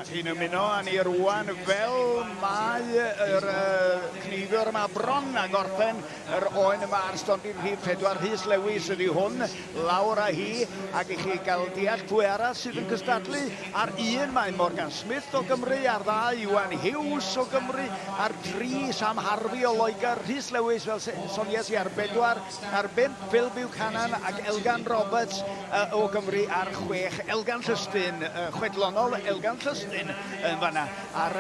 Chi'n ymuno â ni rwan fel mae yr uh, cneifiwr yma bron a gorffen yr oen yma ar stondin rhif 4. Rhys Lewis ydy hwn, lawr â hi, ac i chi gael deall pwy arall sydd yn cystadlu. Ar un mae Morgan Smith o Gymru, ar ddau Iwan Hughes o Gymru, ar dri Sam Harvey o Loegr, Rhys Lewis fel sonies i ar bedwar, ar bump Phil Buchanan ac Elgan Roberts o Gymru ar chwech, Elgan Llystyn, chwedlonol Elgan Llystyn yn fanna ar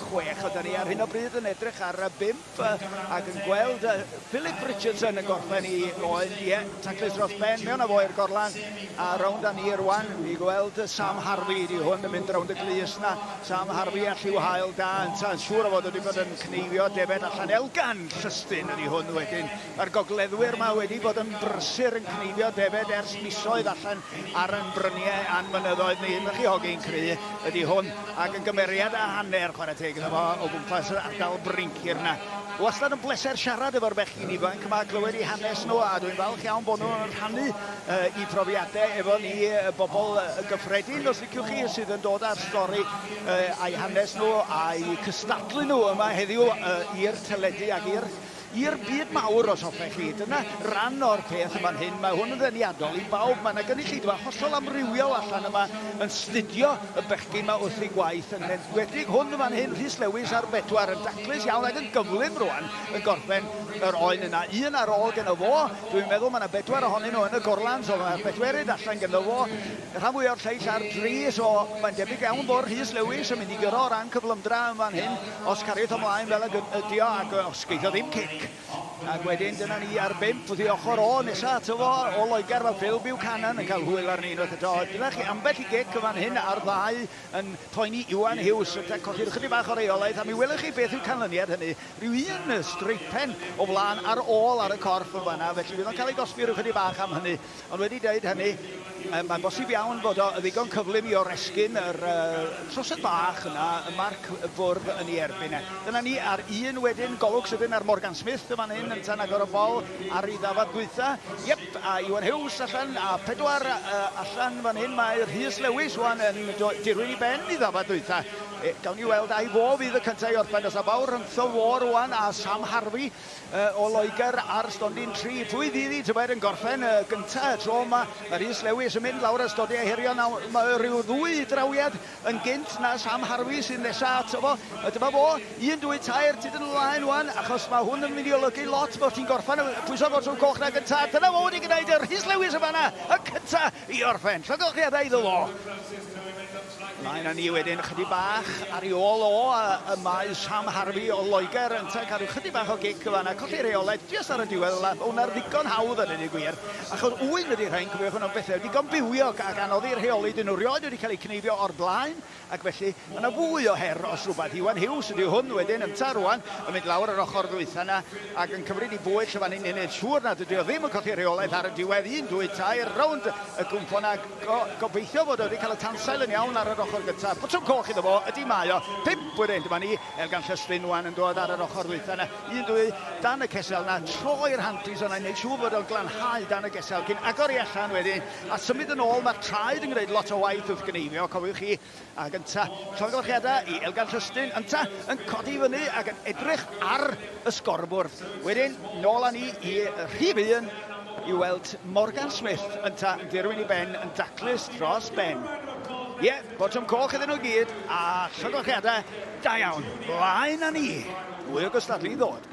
chwech. Oedden ni ar hyn o bryd yn edrych ar bump ac yn gweld Philip Richardson yn gorffen i oen, ie, taclus dros ben, mewn â fo i'r gorlan, a rownd â ni rwan i gweld Sam Harvey, di hwn yn mynd rownd y glus na. Sam Harvey a lliw haul da ynta, yn siŵr o fod wedi bod yn cneifio defed allan. Elgan Llystyn ydi hwn wedyn. Mae'r gogleddwyr 'ma wedi bod yn brysur yn cneifio defed ers misoedd allan ar yn bryniau a'n mynyddoedd ni. Hyn chi hogyn cry ydi hwn, ac yn gymeriad a hanner, chwarae teg iddo fo, o gwmpas yr ardal Bryncir 'na. Wastad yn bleser siarad efo'r bechgyn ifanc 'ma, clywed eu hanes nhw, a dwi'n falch iawn bod nhw'n rhannu eu profiadau efo ni, y bobl gyffredin, os liciwch chi, sydd yn dod â'r stori a'u hanes nhw a'u cystadlu nhw yma heddiw i'r teledu ac i'r I'r byd mawr, os hoffech chi. Dyna ran o'r peth yn fan hyn. Mae hwn yn ddeniadol i bawb. Mae yna gynulleidfa hollol amrywiol allan yma yn studio y bechgyn 'ma wrth eu gwaith, yn enwedig hwn yn fan hyn, Rhys Lewis ar bedwar, yn daclus iawn ac yn gyflym rwan yn gorffen yr oen yna. Un ar ôl gynno fo. Dwi'n meddwl mae yna bedwar ohonyn nhw yn y gorlan, so mae'r bedwerydd allan gynno fo. Y rhan fwya o'r lleill ar dri, so mae'n debyg iawn bod Rhys Lewis yn mynd i guro o ran cyflymdra yn fan hyn, os cariith o mlaen fel ag ydi o, ac os geith o ddim cic. Ac wedyn dyna ni ar bump wrth i ochr o nesa ato fo o Loegr, mae Phil Buchanan yn cael hwyl arni unwaith eto. Dyna chi ambell i gic yn fan hyn ar ddau yn poeni Iwan Hughes, yn colli ychydig bach o reolaeth, a mi welwch chi beth yw canlyniad hynny. Rhyw un streipen o flaen ar ôl ar y corff yn fanna, felly fydd o'n cael ei gosbi rhyw chydig bach am hynny. Ond wedi deud hynny, mae'n bosib iawn fod o ddigon cyflym i oresgyn yr trosedd bach yna, y marc fwrdd yn ei erbyn e. Dyna ni ar un wedyn, golwg sydyn ar Morgan Smith yn fan hyn, ynta'n agor y bol ar ei ddafad ddwytha. Iep, a Iwan Hughes allan, a pedwar allan fan hyn, mae Rhys Lewis wan yn dirwyn i ben i ddafad ddwytha. Gawn ni weld ai fo fydd y cyntaf i orffen, os na fawr rhyngtho fo rwan a Sam Harvey. o Loegr ar stondin 3. Pwy fydd hi, tybed, yn gorffen y gynta y tro yma? Mae Rhys Lewis yn mynd lawr y stodiau herio nawr. Mae rhyw ddwy drawiad yn gynt na Sam Harvey sydd nesa ato fo. Dyma fo, 1, 2, 3, tyd yn ymlaen wan, achos mae hwn yn mynd i olygu lot bod ti'n gorffen y pwyso botwm coch na gynta. Dyna fo wedi gwneud y Rhys Lewis yn fanna, y cynta i orffen. Llongyfarchiadau iddo fo. Mlaen â ni wedyn, chydig bach ar ei ôl o y mae Sam Harvey o Loegr yntau cael rhyw chydig bach o gic yn fan'na, colli rheolaeth jyst ar y diwedd ola, hwnna'r ddigon hawdd a dweud y gwir, achos ŵyn ydy rhain, cofiwch, maen nhw'n bethau digon bywiog ac anodd i rheoli, dyn nhw rioed wedi cael eu cneifio o'r blaen, ac felly mae yna fwy o her os rhywbeth. Iwan Hughes ydy hwn wedyn, yntau rwan yn mynd lawr yr ochr ddwytha yna ac yn cymryd i bwyll yn fan hyn i wneud siŵr nad ydy o ddim yn colli rheolaeth ar y diwedd, 1, 2, 3, rownd y gwmpo 'na. Go, gobeithio fod o wedi cael y tansail yn iawn ar yr ochr gyntaf. Botwm coch iddo fo, ydy mae o. Pump wedyn, dyma ni, Elgan Llystyn wan yn dod ar yr ochr ddwytha yna. Un, dwy, dan y cesel yna, troi'r handles yna i wneud siŵr fod o'n glanhau dan y gesel cyn agor i allan wedyn a symud yn ôl. Mae'r traed yn gwneud lot o waith wrth gneifio, cofiwch chi. Ac ynta, llongyfarchiadau i Elgan Llystyn, ynta yn codi i fyny ac yn edrych ar y sgorbwrdd. Wedyn, nôl â ni i rhif un i weld Morgan Smith ynta yn dirwyn i ben yn daclus dros ben. Ie, yeah, botwm coch iddyn nhw gyd, a llongyfarchiadau da iawn. Mlaen â ni! Mwy o gystadlu i ddod.